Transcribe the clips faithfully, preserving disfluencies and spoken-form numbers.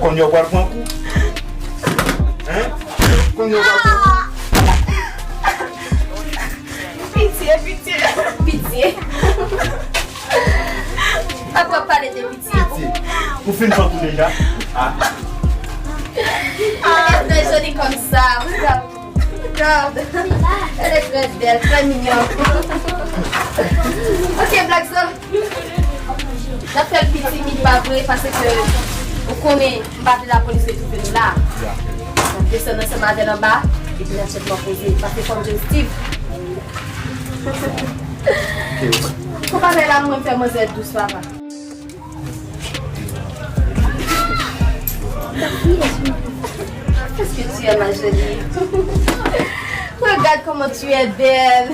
Kounye a w pral pran kou. Hein? Kounye a w pral pran kou. Pitye, pitye. Pitye. Papa pale de pitye. Pitye. Ou fin pran kou deja? Ah. Ah, elle est très jolie comme ça. Regarde. Regarde. Elle est très belle, très mignonne. Ok, Black Zone. N ap fè l pi timid, pa vre, paske ou konnen m pa vle lapolis retwouve nou la. N ap desann ansanm avè l anba, epi n ap sèlman poze, paske fò m jwenn Steve. Pou bagay la, mwen fè manzè dous, papa. Qu'est-ce que tu es, ma jolie? Regarde comment tu es belle.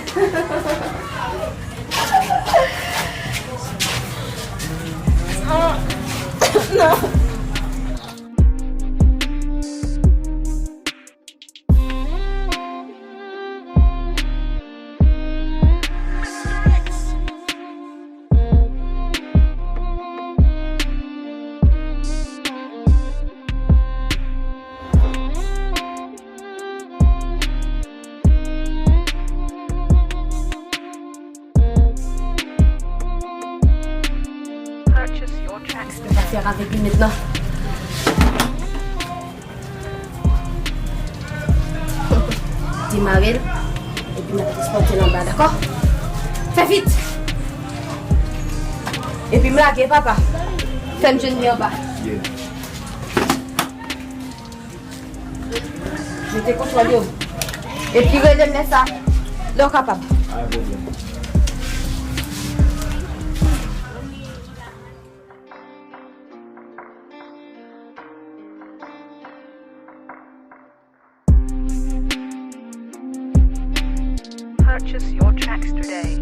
Oh, non. Purchase your tracks today. Afè avèk li mentnan. Demare l, epi n ap transpòte l anba, dakò? Fè vit! Epi m lage, papa. Fè m jwenn li anba. Mete kontwòl yo. Epi rele m lè sa, lè w kapab. Purchase your tracks today.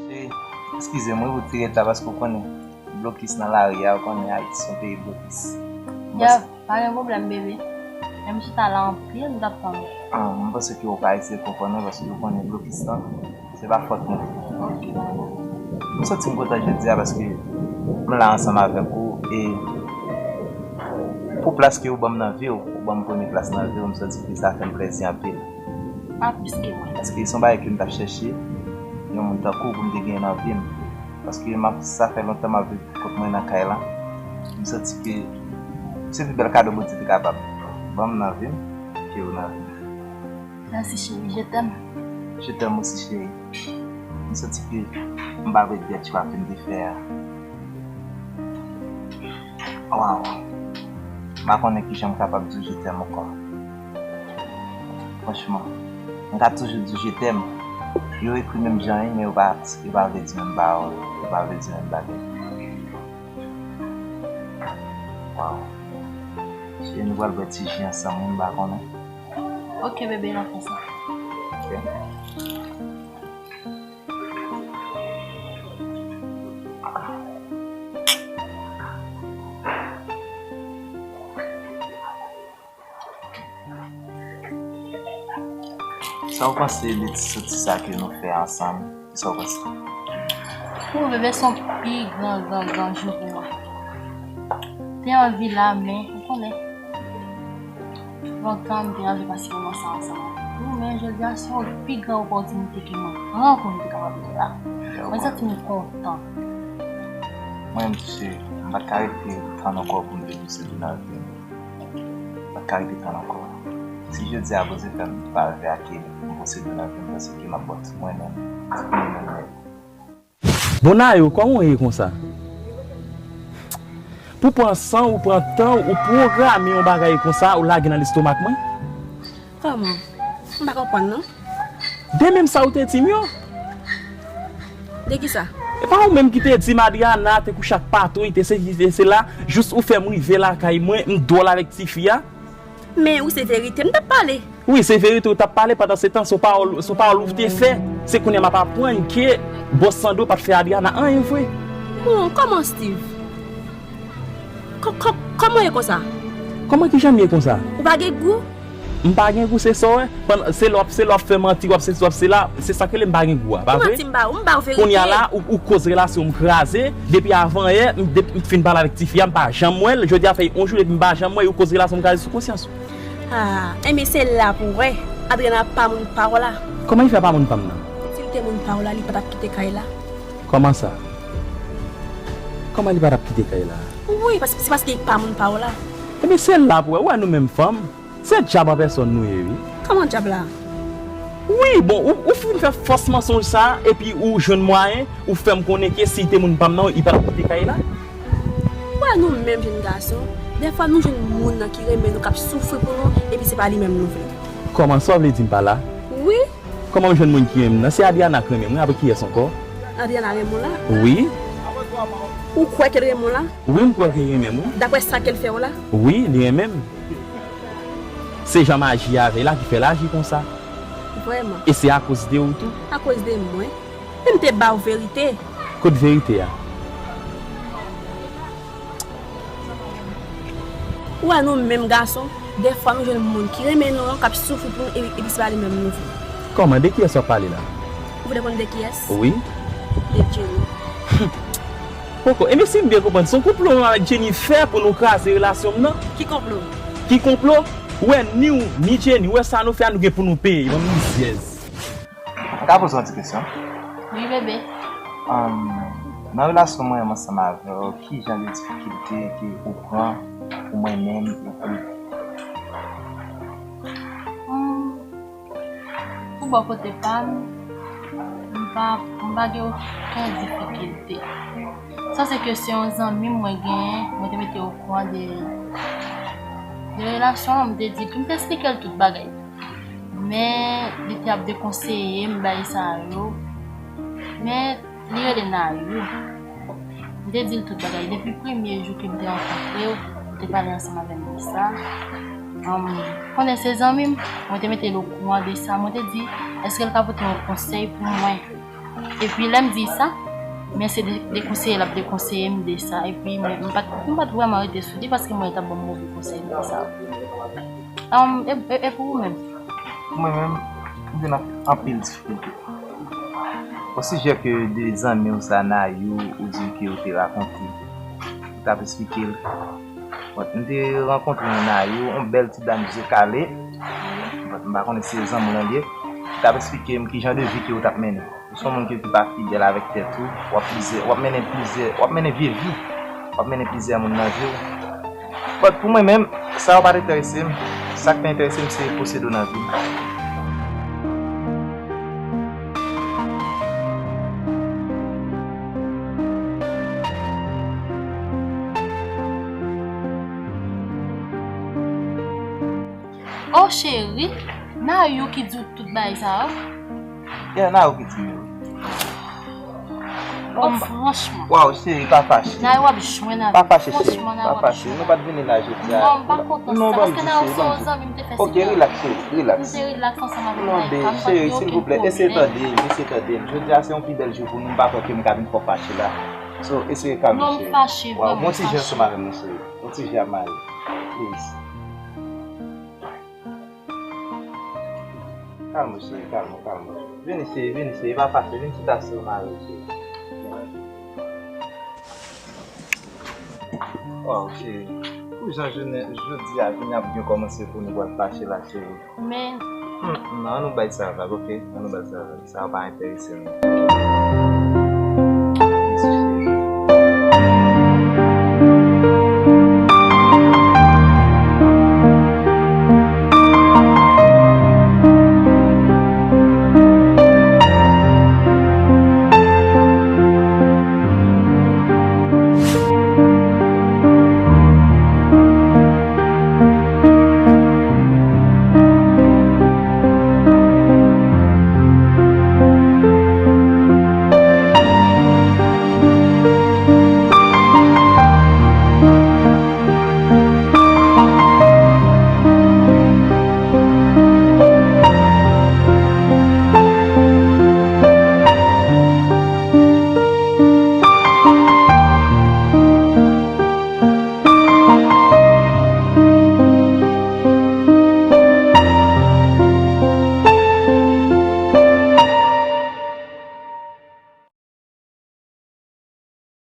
Cheri, eskize m wi pou ti reta paske w konnen blokis nan lari a, ou konnen Ayiti se yon peyi blokis. Ya, pa gen pwoblèm, bebe. Menm chita la anpil, m t ap tann ou. Ah, m panse ke ou ka eseye konprann mwen paske ou konnen blokis lan, se pa fòt mwen. M santi m kontan jodi a paske m la ansanm avèk ou e pou plas ke ou ban m nan vi w, ou ban m premye plas nan vi w, m santi ke sa fè m plezi anpil. Pa plis ke mwen. Paske se yon bagay ke m t ap chèche, yon moun tankou w pou m te genyen nan vi m. Paske m ap, sa fè lontan m ap viv kot mwen nan kay la. M santi ke se pi bèl kado Bondye te kapab ban m nan vi m, ke ou nan vi m. Mèsi cheri, je t'aime. Je t'aime aussi, chérie. M santi ke m pa regrèt chwa ke m te fè a. Waw. M pa konnen kijan m kapab di w je t'aime ankò. Franchman, m ka toujou di w je t'aime. Yo ekri menm jan wi, men yo pa, yo pa vle di menm pawòl. Yo pa vle di menm bagay. Waw. Cheri, nou pral bwè ti ji ansanm wi, m pa konnen. Ok, bebe, n ap fè sa. Ok. Sa w panse de ti soti sa ke nou fè ansanm? Kisa w panse? Pou bebe, se yon pi gran, gran, gran jou pou mwen. Te anvi la, men, ou konnen, lontan m te anvi pase moman sa ansanm avèk ou, men jodi a se yon pi gran opòtinite ke mwen pran pou m te kapab vin la. Mwen santi m kontan. Mwen menm tou, cheri, m pa t ka rete tann ankò pou m te pwosede nan vi m. M pa t ka rete tann ankò. Si jodi a Bondye fè m pa vle ke m pwosede nan vi m, paske m ap bati mwen menm, mwen menm. Bon, Nayou, kòman w ye konsa? Pou pran san ou, pran tan ou, ou pwograme yon bagay konsa, ou lage nan lestomak mwen? Kòman? M pa konprann, non. De menm sa ou te di m yo. De ki sa? E pa ou menm ki te di m Adriana te kouche ak patwon, te sesi, te sela, jis ou fè m rive lakay mwen, m dwòl avèk tifi a. Men wi, se verite m t ap pale. Wi, se verite ou t ap pale, pandan se tan, se yon pawòl, se yon pawòl ou te fè. Se kounye a m ap aprann ke bòs Sandro pa t fè Adriana anyen vre. Bon, kòman, Steve? Kò-, kò-, kòman w ye konsa? Kòman, kijan m ye konsa? Ou pa gen gou? M pa gen gou, se sa w wè. Pandan, se lè w ap, se lè w ap fè manti, w ap sesi, w ap sela, se sa k rele m pa gen gou a, pa vre? Ou manti, m ba, m ba w verite. Kounye a la, ou, ou koz relasyon m kraze, depi avan yè, m, depi m fin pale avèk tifi a, m pa janm wè l, jodi a fè yon jou depi m pa janm wè l, ou koz relasyon m kraze sou konsyans ou. Ah, enben se la pou w wè, Adriana pa moun pa w la. Kòman li fè pa moun pa m nan? Si l te moun pa w la, li pa t ap kite kay la. Kòman sa? Kòman li pa t ap kite kay la? Wi, paske se paske li pa moun pa w la. Enben se la pou w wè, ou wè nou menm fanm, se dyab an pèsòn nou ye, wi. Kòman dyab la? Wi, bon, ou, ou fin fè fòs mansonj sa, epi ou jwenn mwayen, ou fè m konnen ke si l te moun pa m nan, li pa t ap kite kay la. Ou wè nou menm jèn gason, dèfwa nou jwenn moun nan ki renmen nou, k ap soufri pou nou, epi se pa li menm nou vle. Kòman, sa w vle di m pa la? Wi. Kòman m jwenn moun ki renmen m nan? Se Adriana k renmen m, wi, apre kiyès ankò? Adriana renmen w la? Wi. Ou kwè ke l renmen w la? Wi, m kwè ke l renmen m, wi. Daprè sa ke l fè w la? Wi, li renmen m. Se jan m aji avè l la ki fè l aji konsa. Vrèman? E se akoz de ou tou. Akoz de mwen? Men m te ba w verite. Kot verite a? Ou wè nou menm gason, dèfwa nou jwenn moun ki renmen nou an, k ap soufri pou nou, epi, epi se pa li menm nou vle. Kòman? De kiyès w ap pale la? Ou vle konn de kiyès? Wi. De Jenny. Poko. Enben si m byen konprann, se yon konplo menm avèk Jennifer pou nou kraze relasyon m nan? Ki konplo? Ki konplo? Ou wè ni w, ni Jenny, ou wè sa nou fè a, nou gen pou nou peye, bann rizyèz. Mwen ka poze w yon ti kesyon? Wi, bebe. Ahn, nan relasyon mwen menm ansanm avè w, ki jan de difikilte ke ou pran pou mwen menm epi? Hmm, pou bò kote pa m, m pa, m pa gen okenn difikilte. Sa se ke se yon zanmi m mwen genyen, mwen te mete okouran de, de relasyon an, m te di, m te esplike l tout bagay. Men, li te ap dekonseye m bagay sa yo. Men, li rele Nayou. M te di l tout bagay. Depi premye jou ke m te rankontre w, m te pale ansanm avè l de sa. Ahn, konnen se zanmi m, mwen te mete l okouran de sa. Mwen te di, èske l ka pote yon konsèy pou mwen? Epi lè m di sa, men se de, de konseye l ap dekonseye m de sa. Epi mwen, m pa t, m pa t vrèman rete sou li paske mwen t ap ban m move konsèy de sa. Ahn, e, e, e pou ou menm? Pou mwen menm, m jwenn anpil difikilte. O sijè ke de zanmi w sa, Nayou, ou di ke ou te rakonte, ou t ap esplike l. Bon, m te rankontre yon Nayou, yon bèl ti dam je kale. Bon, m pa konnen si se zanmi w lan l ye. Ou t ap esplike m ki jan de vi ke ou t ap mennen. Ou se yon moun ki, ki pa fidèl avèk tèt ou. W ap plizyè, w ap mennen plizyè, w ap mennen vye vi. W ap mennen plizyè moun nan vi w. But pou mwen menm, sa yo pa t enterese m. Sa k te enterese m, se posede w nan vi m. Oh cheri, Nayou ki di w tout bagay sa yo? Yeah, Nayou ki di m yo. Oh, franchman. Waw, cheri, pa fache. Nayou ap jwenn avè m. Pa fache, cheri. Franchman, Nayou ap jwenn avè m. Nou pa t vini la jodi a. Non, m pa kontan sa, paske Nayou se yon zanmi m te fè. Ok, relax, cheri, relax. M te relax ansanm avè m. Non, babe, cheri, silvouplè, eseye tande m, eseye tande m. Jodi a se yon pi bèl jou pou nou, m pa kwè ke m ka vin fè w fache la. So, eseye kalme, cheri. Non, m fache, vrèman, m fache. Waw, bon ti jan ansanm avè m, cheri. Yon ti jan mal. Please. Kalme, cheri, kalme, kalme. Vini, cheri, vini, cheri, pa fache, vin chita sou mari, cheri. Waw, cheri. Pou jan jounen, jodi a, jounen ap byen kòmanse pou nou, pral fache la, cheri. Men, Hmm, non, an nou bay sa vag, oke? An nou bay sa vag. Sa pa enterese nou.